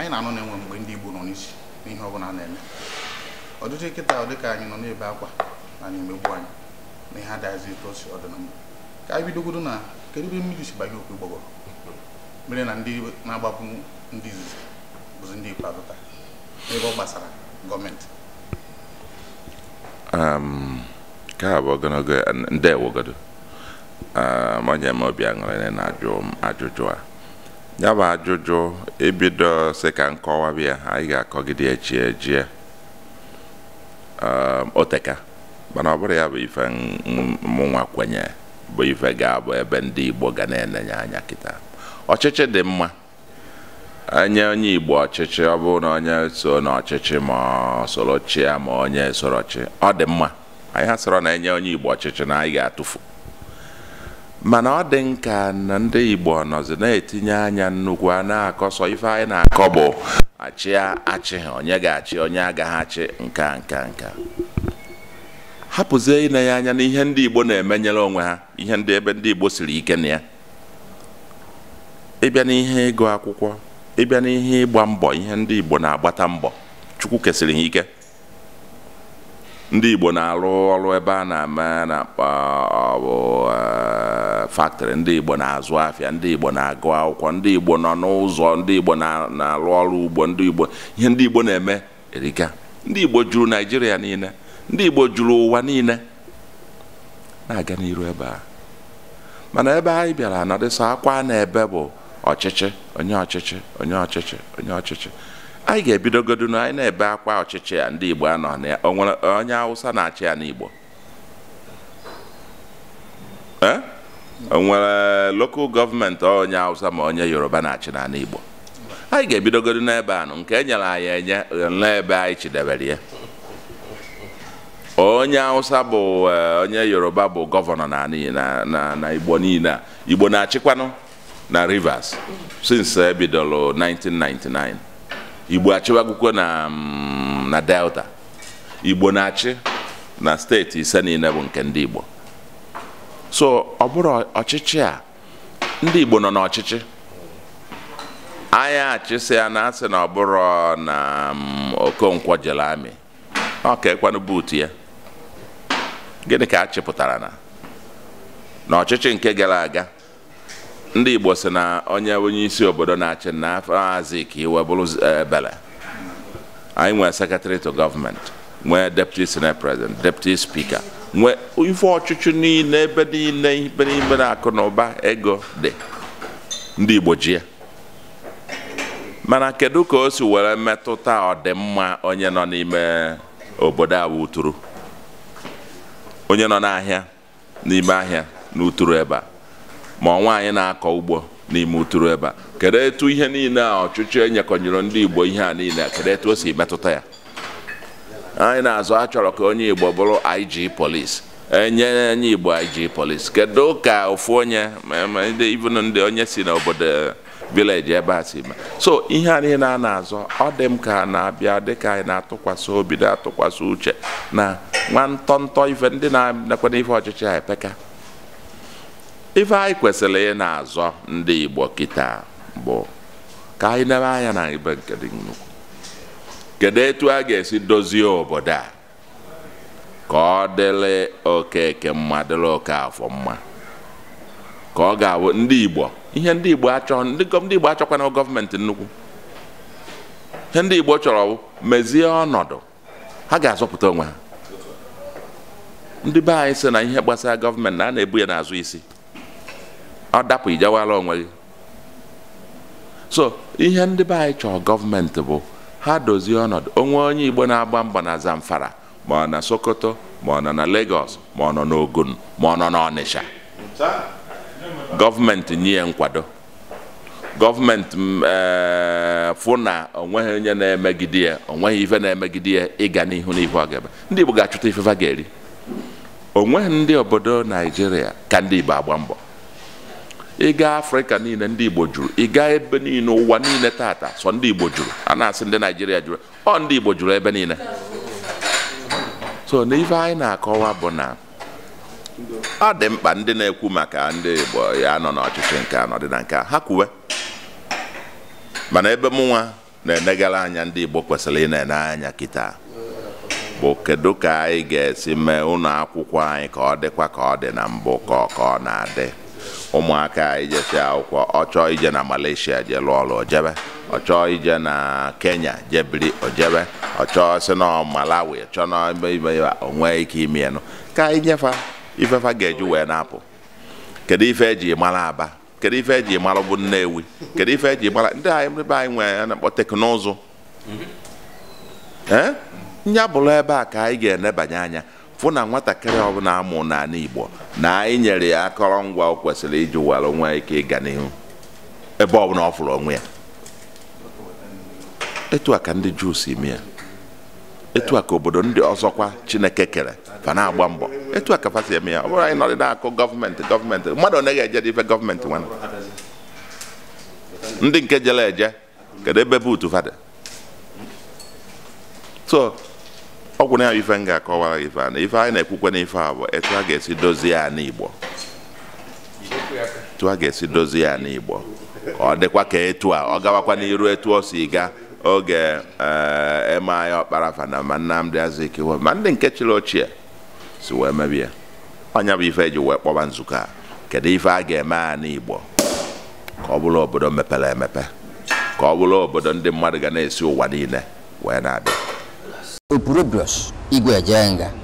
Anyị na-anọ na-enwe mgbe ndị Igbo nọ n'isi n'ihe ọbụla a na-eme. Ọdịdị kịta ọ dịka anyị nọ na-ebe akwa na na-emegbu anyị na ihe adaghịzi etu o si ọ dị na mbụ. Ka anyị bidogodo na kedu ebe mmiri si banye opi ụgbọgọrọ mere na ndị na-agbapụ ndị izizi bụzi ndị ikpeazụ taa n'ebe ọ gbasara gọọmenti? Nke a bụ ogologo ndewogodo. Onye m obi aṅụrị na-ajụ m ajụjụ a. Ya bụ ajụjụ ebido sị ka nkọwa bịa, anyị ga-akọgide echi ejie. Oteka mana ọ bụrụ ya bụ ife mụnwa kwenye bụ ife ga-abụ ebe ndị Igbo ga na-enenye anya kịta. Ọchịchị dị mma, enye onye Igbo ọchịchị, ọ bụrụ na onye so n'ọchịchị ma ọ soro chịa ma onye soro chi, ọ dị mma. Anyị asịrọ na enye onye Igbo ọchịchị na anyị ga-atụfu, mana ọ dị nka na ndị Igbo nọzi na-etinye anya nnukwu a na-akọsọ ife anyị na-akọ bụ achị achị, onye ga-achị onye agaghị achị, nka nka nka. Hapụzie ịnenye anya n'ihe ndị Igbo na-emenyere onwe ha, ihe ndị ebe ndị Igbo siri ike na ya. Ịbịa n'ihe ịgụ akwụkwọ, ịbịa n'ihe ịgba mbọ, ihe ndị Igbo na-agbata mbọ, Chukwu kesịrị ha ike. Ndị Igbo na-arụ ọrụ ebe a na-eme na-akpọ bụ factory, ndị Igbo na-azụ afịa, ndị Igbo na-agụ akwụkwọ, ndị Igbo nọ n'ụzọ, ndị Igbo na-arụ ọrụ ugbo, ndị Igbo ihe ndị Igbo na-eme erika. Ndị Igbo juru Naịjirịa niile, ndị Igbo juru ụwa niile na-aga n'iru ebe a. Mana ebe anyị bịara nọdịsọ akwa na ebe bụ ọchịchị, onye ọchịchị, onye ọchịchị, onye ọchịchị. Anyị ga-ebidogodu na anyị na-ebe akwa ọchịchị a ndị Igbo anọ na ya. O nwere onye Hausa na-achị ya n'Igbo? O nwere local gọọmenti onye Hausa ma onye Yoruba na-achị n'ala Igbo? Anyị ga-ebidogodu n'ebe anụ nke e nyere anyị enye n'ebe anyị chidebere ya. Onye Hausa bụ onye Yoruba bụ gọvanọ na Igbo niile. Igbo na-achịkwanụ na Rivers since ebidoro 1999. Igbo achịwagwukwo na Delta. Igbo na-achị na steeti ise niile bụ nke ndị Igbo. So ọ bụrụ ọchịchị a ndị Igbo nọ n'ọchịchị, anyị achịsị ya na asị na ọ bụrụ na Okonkwo jere amị, ọ ka ekwanụ buutu ya. Gịnị ka a chịpụtara na ọchịchị nke gara aga? Ndị Igbo sị na onye isi obodo na-achị na Azikiwe bụrụ ebele. Anyị nwee secretary to government, nwee deputy senate president, deputy speaker, nwee ife ọchịchị niile ebe niile ibe niile na akụ na ụba ego dị. Ndị Igbo ji ya. Mana kedu ka o si were metụta ọdịmma onye nọ n'ime obodo a bụ Uturu, onye nọ n'ahịa n'ime ahịa n'Uturu ebe a, ma nwaanyị na-akọ ugbo n'ime Uturu ebe a? Kedu etu ihe niile a ọchịchị enyekọnyere ndị Igbo ihe a niile, kedu etu o si metụta ya? Anyị na-azụ achọrọ ka onye Igbo bụrụ IG police, enye onye Igbo IG police. Kedu ka ofu onye even ndị onye si n'obodo village ebe a si mee? So ihe a niile a na-azọ ọ dị m ka na-abịa dịka anyị na-atụkwasị obi na-atụkwasị uche na nwa ntọntọ ife ndị na-ekwe ife ọchịchị a epeka. Ife anyị kwesịrị ị na-azọ ndị Igbo kịta bụ ka anyị nebe anya na ibe nke dị nnukwu. Kedu etu a ga-esi dozie obodo a ka ọ dịrị Okeke mma, dịrị Okafọ mma, ka ọ ga-abụ ndị Igbo ihe ndị Igbo achọ, ndị Igbo achọkwana gọọmenti nnukwu. Ihe ndị Igbo chọrọ bụ mezie ọnọdụ ha ga-azọpụta onwe ha. Ndị be anyị sị na ihe gbasara gọọmenti na a na-ebu ya n'azụ isi, ọ dapụ ijewara onwe gị. So ihe ndị be anyị chọrọ gọọmenti bụ ha dozie ọnọdụ onwe. Onye Igbo na-agba mbọ na Zamfara, ma ọ na Sokoto, ma ọ nọ na Lagos, ma ọ nọ n'Ogun, ma ọ nọ n'Ọnịsha, gọọmenti nye ya nkwado. Gọọmenti fụ na onweghị onye na-emegide ya, onweghị ife na-emegide ya ịga n'ihu n'ife ọ ga-eme. Ndị Igbo ga-achụta ife fa ga-eri. Onweghị ndị obodo Naijiria ka ndị Igbo agba mbọ. Ị gaa Afrịka niile ndị Igbo juru, ị gaa ebe niile ụwa niile tata sọ ndị Igbo juru. A na-asị ndị Naijiria juru, ọ ndị Igbo juru ebe niile. So n'ife anyị na-akọwa bụ na ọ dị mkpa ndị na-ekwu maka ndị Igbo ya nọ n'ọchịchị nke anọ dị na nke a, ha kwuwe. Mana ebe mụnwa na-enegara anya ndị Igbo kwesịrị ị na-ene anya kịta bụ kedu ka anyị ga-esi mee ụlọ akwụkwọ anyị ka ọ dịkwa ka ọ dị na mbụ ka ọ na-adị. Ụmụaka anyị jesi akwụkwọ, ọ chọọ ije na Malaysia je lụọ ọrụ ojebe, ọ chọọ ije na Kenya je biri ojebe, ọ chọọ si na Malawi chọọ na ime ya o nwee ike ime ya nụ. Ka anyị nyefa ifefa ga-eji wee na-apụ. Kedu ife eji mara Aba? Kedu ife eji mara bụ Nnewi? Kedu ife eji mara ndị anyị ebe anyị nwere a na-akpọ teknụzụ? Nya bụrụ ebe a ka anyị ga-enebanye anya fụ na nwatakịrị ọbụla amụ n'ala Igbo na anyị nyere ya akọrọngwa o kwesịrị iji were nwee ike ịga n'ihu ebe ọbụla ọ fụrụ onwe ya. Etu a ka ndị Juu si mee ya, etu a ka obodo ndị ọzọkwa Chineke kere fa na-agba mbọ, etu a ka fa si eme ya. Ọ bụrụ anyị nọrị na-akụ gọọmenti gọọmenti, mmadụ ọ naghị eje ife gọọmenti nwana ndị nke jere eje kedu ebe buutu fa dị? So ọgwụ na ife m ga-akọwara gị ife a na ife anyị na-ekwukwe n'ife a bụ etu a ga-esi dozie ya n'Igbo, etu a ga-esi dozie ya n'Igbo ka ọ dịkwa ka etu a ọ gawakwa n'iru etu o si ga oge eme anyị ọkpara fana ma Nnamdi Azikiwe ma ndị nke chịrị ochie si wee mebie. Ọnya bụ ife eji wee kpọba nzukọ a, kedu ife a ga-eme ya n'Igbo ka ọ bụrụ obodo mepere emepe, ka ọ bụrụ obodo ndị mmadụ ga na-esi ụwa niile wee na-abịa. Opurobios Igwe Ejenga.